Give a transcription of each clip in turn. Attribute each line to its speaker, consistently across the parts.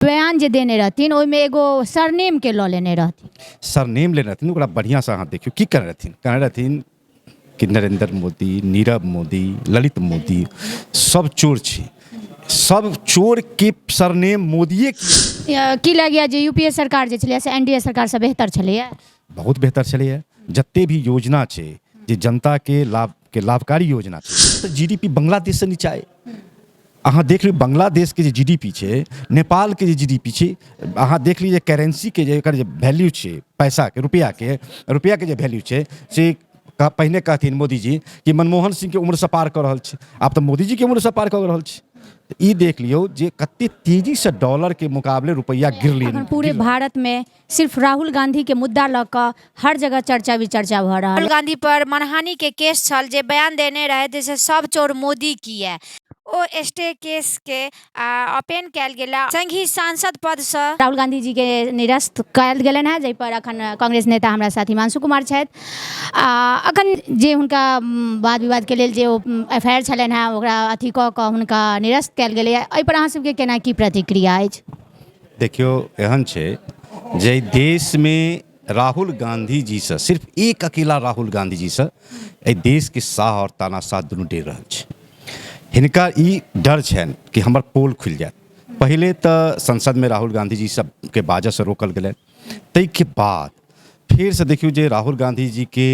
Speaker 1: बयान जे देने रहथिन ओहिमे एगो सरनेमके लऽ लेने रहथिन।
Speaker 2: सरनेम लेने रहथिन, ओकरा बढ़िआँसँ अहाँ देखियौ की कहने रहथिन। कहने रहथिन कि नरेंद्र मोदी, नीरव मोदी, ललित मोदी सब चोर छी, सब चोरके सरनेम मोदिये
Speaker 1: की लगैया जे यूपीए सरकार जे छलैया से एनडीए सरकारसँ बेहतर छलैया?
Speaker 2: बहुत बेहतर छलैया। जते भी योजना छै जे जनताके लाभके लाभकारी योजना छै, तऽ जीडीपी बांग्लादेशसँ नीचा अइ। अहाँ देख लियौ बांग्लादेशके जे जीडीपी छै, नेपालके जे जीडीपी छै, अहाँ देख लियौ जे करेंसीके जे एकर जे वैल्यू छै, पैसाके रुपैआके रुपैआके जे वैल्यू छै से पहिने कहथिन मोदीजी कि मनमोहन सिंहके उम्रसँ पार कऽ रहल छै, आब तऽ मोदीजीके उम्रसँ पार कऽ रहल छै। तऽ ई देख लियौ जे कते तेजीसँ डॉलरके मुकाबले रुपैआ गिरलै।
Speaker 1: अखन पूरे भारतमे सिर्फ राहुल गांधीके मुद्दा लऽ कऽ हर जगह चर्चा विचर्चा भऽ रहल।
Speaker 3: राहुल गांधी पर मानहानि के केस छल जे बयान देने रहथि से सब चोर मोदी किए। ओ स्टे केस के ओपन कयल गेल संगहि सांसद पद सँ।
Speaker 1: राहुल गांधी जी के निरस्त कयल गेलनि हेँ, जाहिपर अखन कांग्रेस नेता हमरा साथ हिमांशु कुमार छथि। आ अखन जे हुनका वाद विवादके लेल जे ओ एफ I R छलनि हेँ ओकरा अथी कऽ कऽ हुनका निरस्त कयल गेलैए, एहिपर अहाँ सबके केना की प्रतिक्रिया अछि?
Speaker 2: देखियौ, एहन छै जे देशमे राहुल गांधी जीसँ सिर्फ एक अकेला राहुल गांधी जीसँ एहि देशके शाह आओर तानाशाह दुनू डरि रहल छै। हिनका ई डर छनि कि हमर पोल खुलि जायत। पहिले तऽ संसदमे राहुल गांधी जी सबके बाजऽसँ रोकल गेलनि, ताहिके बाद फेरसँ देखियौ जे राहुल गांधी जीके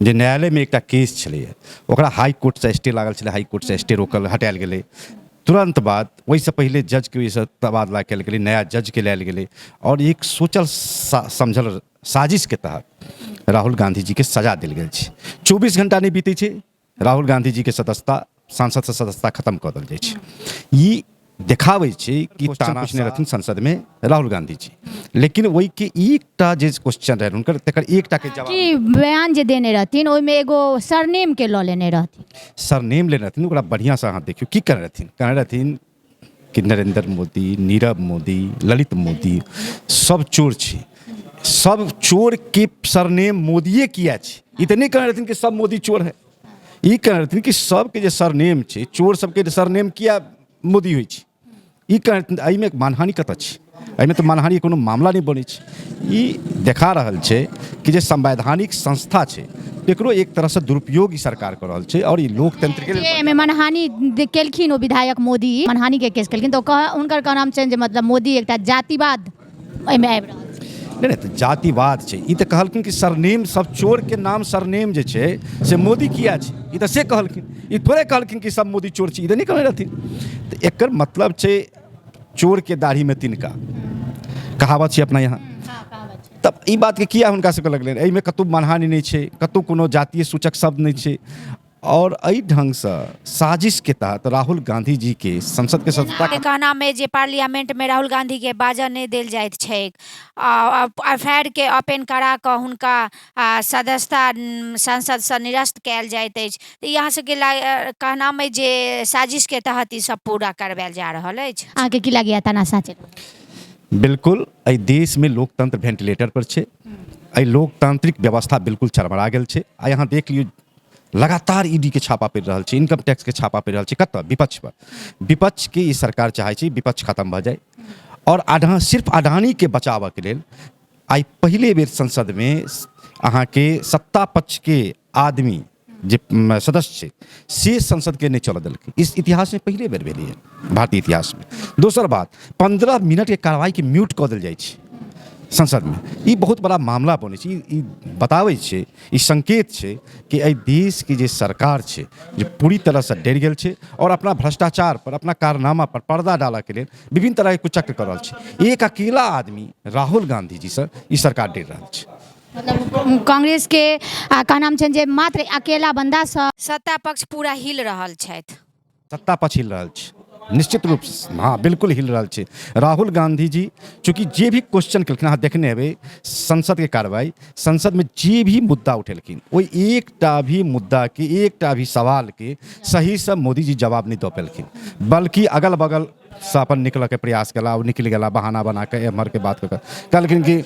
Speaker 2: जे न्यायालयमे एकटा केस छलैए ओकरा हाई कोर्टसँ स्टे लागल छलै, हाई कोर्टसँ स्टे रोकल हटायल गेलै। तुरन्त बाद ओहिसँ पहिले जजके ओहिसँ तबादला कयल गेलै, नया जजके लायल गेलै आओर एक सोचल समझल साजिशके तहत राहुल गांधी जीके सजा देल गेल छै। 24 घंटा नहि बीतै छै, राहुल गांधी जीके सदस्यता सांसदसँ सदस्यता खत्म कऽ देल जाइ छै। ई देखाबै छै कि क्वेश्चन पूछने रहथिन संसदमे राहुल गांधी जी, लेकिन ओहिके एकटा जे क्वेश्चन रहै हुनकर तकर एकटाके जवाब
Speaker 1: की बयान जे देने रहथिन ओहिमे एगो सरनेमके लऽ लेने रहथिन।
Speaker 2: सरनेम लेने रहथिन, ओकरा बढ़िआँसँ अहाँ देखियौ की कहने रहथिन। कहने रहथिन कि नरेंद्र मोदी, नीरव मोदी, ललित मोदी सब चोर छी, सब चोरके सरनेम मोदिये किया छै? ई तऽ नहि कहने रहथिन कि सब मोदी चोर है, ई कहने रहथिन कि सबके जे सरनेम छै, चोर सबके सरनेम किया मोदी होइ छै, ई कहने रहथिन। एहिमे मानहानि कतऽ छै? एहिमे तऽ मानहानिके कोनो मामला नहि बनै छै। ई देखा रहल छै कि जे संवैधानिक संस्था छै एकरो एक तरहसँ दुरुपयोग ई सरकार कऽ रहल छै आओर ई लोकतंत्रके लेल
Speaker 1: जे एहिमे मानहानि केलखिन ओ विधायक मोदी मानहानिके केस केलखिन तऽ ओ कह हुनकर कहनाम छनि जे मतलब मोदी एकटा जातिवाद एहिमे आबि रहल छै।
Speaker 2: नहि नहि, तऽ जातिवाद छै। ई तऽ कहलखिन कि सरनेम सब चोरके नाम सरनेम जे छै से मोदी किया छै, ई तऽ से कहलखिन। ई थोड़े कहलखिन कि सब मोदी चोर छै, ई तऽ नहि कहने रहथिन। तऽ एकर मतलब छै चोरके दाढ़ीमे तिनका, कहावत छै अपना यहाँ। तब ई बातके किया हुनका सबके लगलनि? एहिमे कतहु मानहानि नहि छै, कतहु कोनो जातीय सूचक शब्द नहि छै आओर एहि ढङ्गसँ साजिशके तहत राहुल गांधी जीके संसदके सदस्यता
Speaker 3: के कहनामे जे पार्लियामेंटमे राहुल गांधीके बाजऽ नहि देल जाइत छैक, एफ I R के ओपन करा कऽ हुनका सदस्यता संसदसँ निरस्त कयल जाइत अछि। तऽ ई अहाँ सबके कहनाम अछि जे साजिशके तहत ई सब पूरा करबायल जा रहल अछि।
Speaker 1: अहाँके की लागैया तानाशाह चलि
Speaker 2: बिल्कुल, एहि देशमे लोकतंत्र वेंटिलेटर पर छै, एहि लोकतांत्रिक व्यवस्था बिल्कुल चरमरा गेल छै। आ यहाँ देख लियौ लगातार ईडी के छापा पड़ि रहल छै, इनकम टैक्स के छापा पड़ि रहल छै। कतऽ? विपक्ष पर। विपक्षके ई सरकार चाहै छै विपक्ष खत्म भऽ जाय आओर सिर्फ अडानीके बचाबऽके लेल आइ पहिले बेर संसदमे अहाँके सत्ता पक्षके आदमी जे सदस्य छै से संसदके नहि चलऽ देलकै। इस इतिहासमे पहिले बेर भेलैए भारतीय इतिहासमे। दोसर बात, 15 मिनटके कार्रवाईके म्यूट कऽ देल जाइ छै संसदमे। ई बहुत बड़ा मामला बनै छै। ई बताबै छै, ई संकेत छै कि एहि देशके जे सरकार छै जे पूरी तरहसँ डरि गेल छै आओर अपना भ्रष्टाचार पर, अपना कारनामा पर पर्दा डालऽके लेल विभिन्न तरहके कुचक्र कऽ रहल छै। एक अकेला आदमी राहुल गांधी जीसँ ई सरकार डरि रहल छै।
Speaker 1: मतलब कांग्रेसके कहनाम छनि जे मात्र अकेला बन्दासँ
Speaker 3: सत्ता पक्ष पूरा हिल रहल छथि।
Speaker 2: सत्ता पक्ष हिल रहल छै, निश्चित रूपसँ, हँ बिल्कुल हिल रहल छै। राहुल गांधी जी चूँकि जे भी क्वेश्चन केलखिन, अहाँ देखने हेबै संसदके कार्रवाई, संसदमे जे भी मुद्दा उठेलखिन ओहि एकटा भी मुद्दाके, एकटा भी सवालके सहीसँ मोदी जी जवाब नहि दऽ पेलखिन, बल्कि अगल बगलसँ अपन निकलऽके प्रयास केला, ओ निकलि गेला बहाना बना कऽ, एम्हरके बात कऽ कऽ कहलखिन कि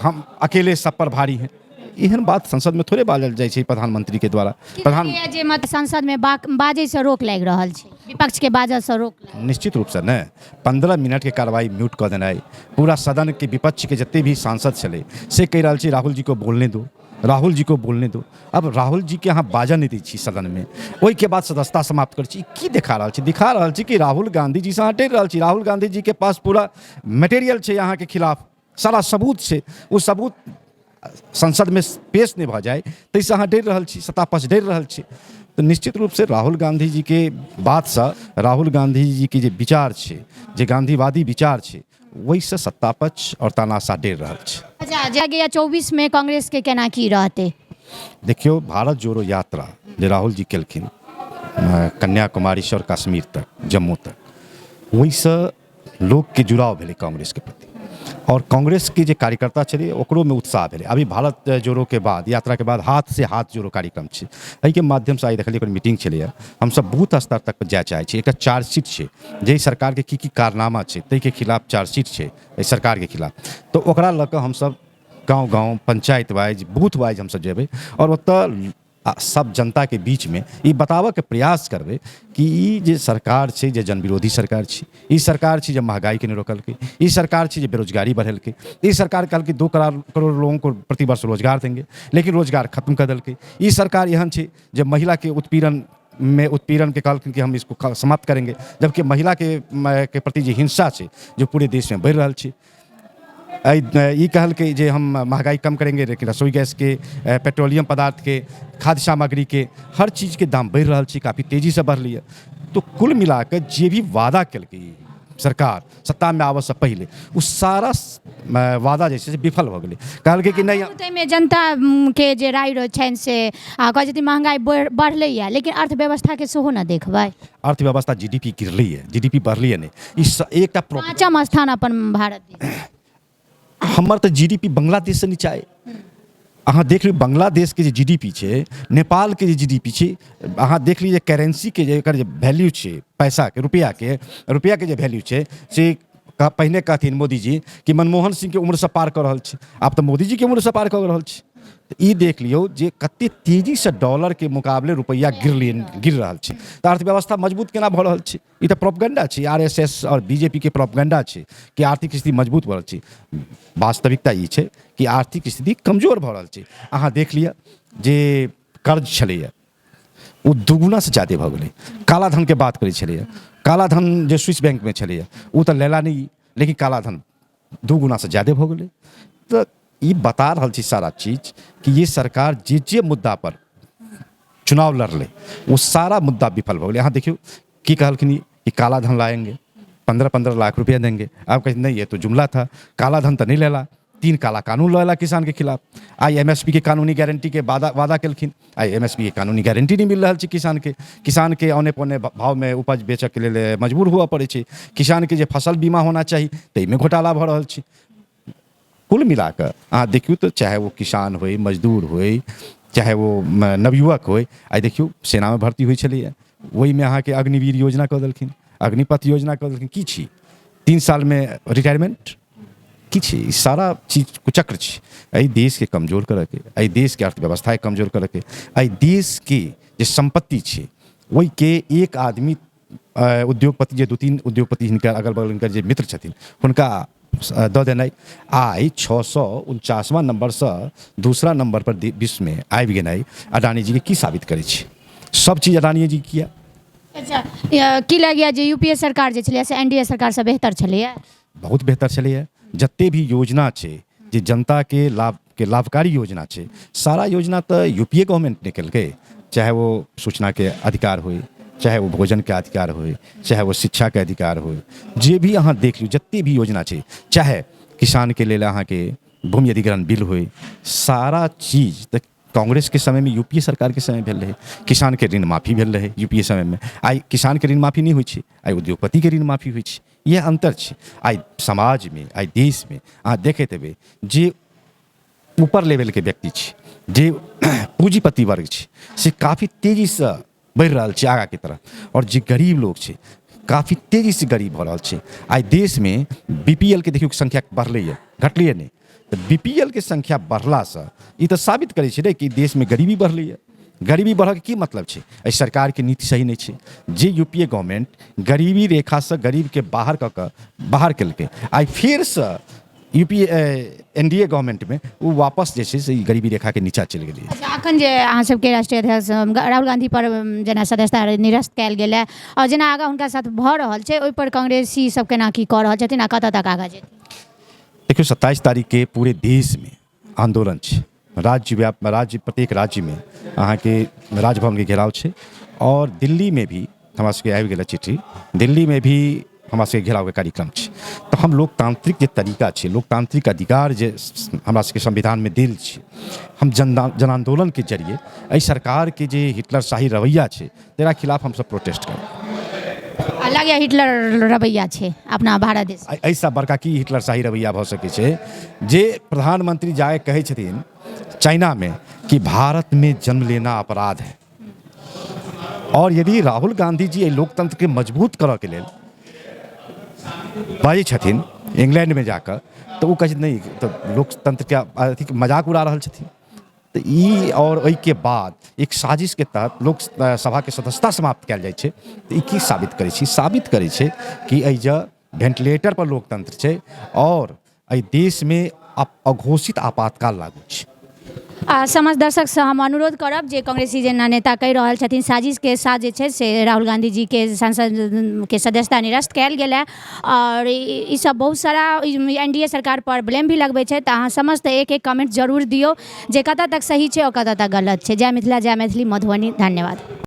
Speaker 2: हम अकेले सब पर भारी हैं। एहन बात संसदमे थोड़े बाजल जाइ छै प्रधानमंत्रीके द्वारा।
Speaker 1: प्रधान जे मत संसदमे बाजैसँ रोक लागि रहल छै, विपक्षके बाजऽसँ रोक।
Speaker 2: निश्चित रूपसँ ने 15 मिनटके कार्रवाई म्यूट कऽ देनाइ, पूरा सदनके विपक्षके जते भी सांसद छलै से कहि रहल छै राहुल जी को बोलने दो, राहुल जी को बोलने दो। अब राहुल जीके अहाँ बाजऽ नहि दै छी सदनमे, ओहिके बाद सदस्यता समाप्त करै छी। की देखा रहल छी? दिखा रहल छी कि राहुल गांधी जीसँ अहाँ डरि रहल छी। राहुल गांधी जीके पास पूरा मटेरियल छै अहाँके खिलाफ, सारा सबूत छै, ओ सबूत संसदमे पेश नहि भऽ जाय ताहिसँ अहाँ डरि रहल छी, सत्ता पक्ष डरि रहल छी। तऽ निश्चित रूपसँ राहुल गांधी जीके बातसँ, राहुल गांधी जीके जे विचार छै, जे गांधीवादी विचार छै, ओहिसँ सत्ता पक्ष आओर तानाशाह डरि रहल छै।
Speaker 1: अच्छा, जे गया 24मे कांग्रेसके केना की रहतै?
Speaker 2: देखियौ, भारत जोड़ो यात्रा जे राहुल जी केलखिन कन्याकुमारीसँ आओर कश्मीर तक, जम्मू तक, ओहिसँ लोकके जुड़ाव भेलै कांग्रेसके प्रति आओर कांग्रेसके जे कार्यकर्ता छलै ओकरोमे उत्साह भेलै। अभी भारत जोड़ोके बाद, यात्राके बाद हाथ से हाथ जोड़ो कार्यक्रम छै, एहिके माध्यमसँ आइ देखलियै ओकर मीटिंग छलैए। हमसब बूथ स्तर तक जाय चाहै छी। एकटा चार्जशीट छै जाहि सरकारके की की कारनामा छै ताहिके खिलाफ चार्जशीट छै एहि सरकारके खिलाफ, तऽ ओकरा लऽ कऽ हमसब गाँव गाँव, पंचायत वाइज, बूथ वाइज हमसब जेबै आओर ओतऽ आ सब जनताके बीचमे ई बताबऽके प्रयास करबै कि ई जे सरकार छै जे जनविरोधी सरकार छै, ई सरकार छै जे महगाइके नहि रोकलकै, ई सरकार छै जे बेरोजगारी बढ़ेलकै, ई सरकार कहलकै 2 करोड़ लोगों को प्रतिवर्ष रोजगार देंगे, लेकिन रोजगार खत्म कऽ देलकै। ई सरकार एहन छै जे महिलाके उत्पीड़नमे उत्पीड़नके कहलखिन कि हम इसको समाप्त करेंगे, जबकि महिलाके के प्रति जे हिंसा छै जे पूरे देशमे बढ़ि रहल छै। ई कहलकै जे हम महगाई कम करेंगे, लेकिन रसोई गैसके, पेट्रोलियम पदार्थके, खाद्य सामग्रीके, हर चीजके दाम बढ़ि रहल छै, काफी तेजीसँ बढ़लैए। तऽ कुल मिलाकऽ जे भी वादा केलकै सरकार सत्तामे आबऽसँ पहिले, ओ सारा वादा जे छै से विफल भऽ गेलै। कहलकै कि नहि,
Speaker 1: ताहिमे जनताके जे राय रहै छनि से कहै छथिन महगाइ बढ़लैए, लेकिन अर्थव्यवस्थाके सेहो ने देखबै।
Speaker 2: अर्थव्यवस्था जी डी पी गिरलैए, जी डी पी बढ़लैए नहि। ई एकटा
Speaker 1: पाँचम स्थान अपन भारत देश।
Speaker 2: हमर तऽ जी डी पी बांग्लादेशसँ नीचा अइ। अहाँ देख लियौ बांग्लादेशके जे जी डी पी छै, नेपालके जे जी डी पी छै, अहाँ देख लियौ जे करेंसीके जे एकर जे वैल्यू छै, पैसाके, रुपैआके, रुपैआके जे वैल्यू छै से पहिने कहथिन मोदीजी कि मनमोहन सिंहके उम्रसँ पार कऽ रहल छै, आब तऽ मोदीजीके उम्रसँ पार कऽ रहल छै। तऽ ई देख लियौ जे कते तेजीसँ डॉलरके मुकाबले रुपैआ गिर रहल छै, तऽ अर्थव्यवस्था मजबूत केना भऽ रहल छै? ई तऽ प्रोपगंडा छै, आर एस एस आओर बी जे पी के प्रोपगंडा छै कि आर्थिक स्थिति मजबूत भऽ रहल छै। वास्तविकता ई छै कि आर्थिक स्थिति कमजोर भऽ रहल छै। अहाँ देख लिअ जे कर्ज छलैए ओ दुगुनासँ जादे भऽ गेलै। काला धनके बात करै छलैए, काला धन जे स्विस बैंकमे छलैए ओ तऽ लेला नहि, लेकिन काला धन 2 गुनासँ जादे भऽ गेलै। तऽ ई बता रहल छै सारा चीज कि ये सरकार जे जे मुद्दा पर चुनाव लड़लै ओ सारा मुद्दा विफल भऽ गेलै। अहाँ देखियौ की कहलखिन कि काला धन लाएंगे, 15-15 लाख रुपया देंगे। आब कहै नहीं ये तो जुमला था, काला धन तऽ नहि लेला, 3 काला कानून लऽ एला किसानके खिलाफ। आइ एम एस पी के कानूनी गारंटीके वादा केलखिन, आइ एम एस पी के कानूनी गारंटी नहि मिल रहल छै किसानके। किसानके औने पौने भावमे उपज बेचऽके लेल मजबूर हुअ पड़ै छै। किसानके जे फसल बीमा होना चाही ताहिमे घोटाला भऽ रहल छै। कुल मिलाकऽ अहाँ देखियौ तऽ चाहे ओ किसान होइ, मजदूर होइ, चाहे ओ नवयुवक होइ, आइ देखियौ सेनामे भर्ती होइ छलैए, ओहिमे अहाँके अग्निवीर योजना कऽ देलखिन, अग्निपथ योजना कऽ देलखिन। की छी 3 सालमे रिटायरमेंट? की छी ई सारा चीज कुचक्र छी एहि देशके कमजोर करऽके, एहि देशके अर्थव्यवस्थाके कमजोर करऽके, एहि देशके जे सम्पत्ति छै ओहिके एक आदमी उद्योगपति जे 2-3 उद्योगपति हिनकर अगल बगल हिनकर जे मित्र छथिन हुनका दऽ देनाइ। आइ 649वां नम्बरसँ दूसरा नम्बर पर विश्वमे आबि गेनाइ अडानी जीके की साबित करै छै? सब चीज अडानिए जी किया?
Speaker 1: अच्छा, की लगैए जे यू पी ए सरकार जे छलैए से एन डी ए सरकारसँ बेहतर छलैए?
Speaker 2: बहुत बेहतर छलैए। जते भी योजना छै जे जनताके लाभके लाभकारी योजना छै, सारा योजना तऽ यू पी ए गवर्नमेंट ने केलकै। चाहे ओ सूचनाके अधिकार होइ, चाहे ओ भोजनके अधिकार होइ, चाहे ओ शिक्षाके अधिकार होइ, जे भी अहाँ देख लियौ जते भी योजना छै, चाहे किसानके लेल अहाँके भूमि अधिग्रहण बिल होइ, सारा चीज तऽ कांग्रेसके समयमे, यू पी ए सरकारके समय भेल रहै। किसानके ऋण माफी भेल रहै यू पी ए समयमे। आइ किसानके ऋण माफी नहि होइ छै, आइ उद्योगपतिके ऋण माफी होइ छै। इएह अन्तर छै। आइ समाजमे, आइ देशमे अहाँ देखैत हेबै जे ऊपर लेवलके व्यक्ति छै, जे पूँजीपति वर्ग छै, से काफी तेजीसँ बढ़ि रहल छै आगाँके तरफ, आओर जे गरीब लोक छै काफी तेजीसँ गरीब भऽ रहल छै। आइ देशमे बी पी एल के देखियौ संख्या बढ़लैए, घटलैए नहि। तऽ तऽ बी पी एल के संख्या बढ़लासँ ई तऽ साबित करै छै ने कि देशमे गरीबी बढ़लैए। गरीबी बढ़ऽके की मतलब छै? एहि सरकारके नीति सही नहि छै। जे यू पी ए गवर्नमेंट गरीबी रेखासँ गरीबके बाहर कऽ कऽ बाहर केलकै, आइ फेरसँ U P A N D A गवर्नमेंटमे ओ वापस जे छै से ई गरीबी रेखाके नीचा चलि गेलै।
Speaker 1: अच्छा, अखन जे अहाँ सबके राष्ट्रीय अध्यक्ष राहुल गांधी पर जेना सदस्यता निरस्त कयल गेल है आओर जेना आगाँ हुनका साथ भऽ रहल छै, ओहिपर कांग्रेसी सब केना की कऽ रहल छथिन आ कतऽ तक आगाँ जेथिन?
Speaker 2: देखियौ, 27 तारीखके पूरे देशमे आन्दोलन छै। राज्य व्याप राज्य प्रत्येक राज्यमे अहाँके राजभवनके घेराव छै आओर दिल्लीमे भी हमरा सबके आबि गेल चिट्ठी, दिल्लीमे भी हमरा सबके घेरावके कार्यक्रम छै। तऽ हम लोकतांत्रिक जे तरीका छै, लोकतांत्रिक अधिकार जे हमरा सबके संविधानमे देल छै, हम जनान्दोलनके जरिए एहि सरकारके जे हिटलरशाही रवैया छै तकरा खिलाफ हमसब प्रोटेस्ट करब।
Speaker 1: आ लागैए हिटलर रवैया छै अपना भारत देश?
Speaker 2: एहिसँ बड़का की हिटलरशाही रवैया भऽ सकै छै जे प्रधानमंत्री जाए कहै छथिन चाइनामे कि भारतमे जन्म लेना अपराध है। और यदि राहुल गांधी जी एहि लोकतंत्रके मजबूत करऽके लेल बाजै छथिन इंग्लैंडमे जाकऽ, तऽ ओ कहै छथिन नहि, तऽ लोकतंत्रके अथी मजाक उड़ा रहल छथिन। तऽ ई आओर ओहिके बाद एक साजिशके तहत लोकसभाके सदस्यता समाप्त कयल जाइ छै, तऽ ई की साबित करै छै? साबित करै छै कि एहि जे वेंटिलेटर पर लोकतंत्र छै आओर एहि देशमे अघोषित आपातकाल लागू छै।
Speaker 1: आ समस्त दर्शकसँ हम अनुरोध करब जे कांग्रेसी जेना नेता कहि रहल छथिन साजिशके साथ जे छै से राहुल गांधी जीके सांसदके सदस्यता निरस्त कयल गेल है आओर ई सब बहुत सारा एन डी ए सरकार पर ब्लेम भी लगबै छै, तऽ अहाँ समस्त एक एक कमेंट जरूर दियौ जे कतऽ तक सही छै आओर कतऽ तक गलत छै। जय मिथिला, जय मैथिली। मधुबनी, धन्यवाद।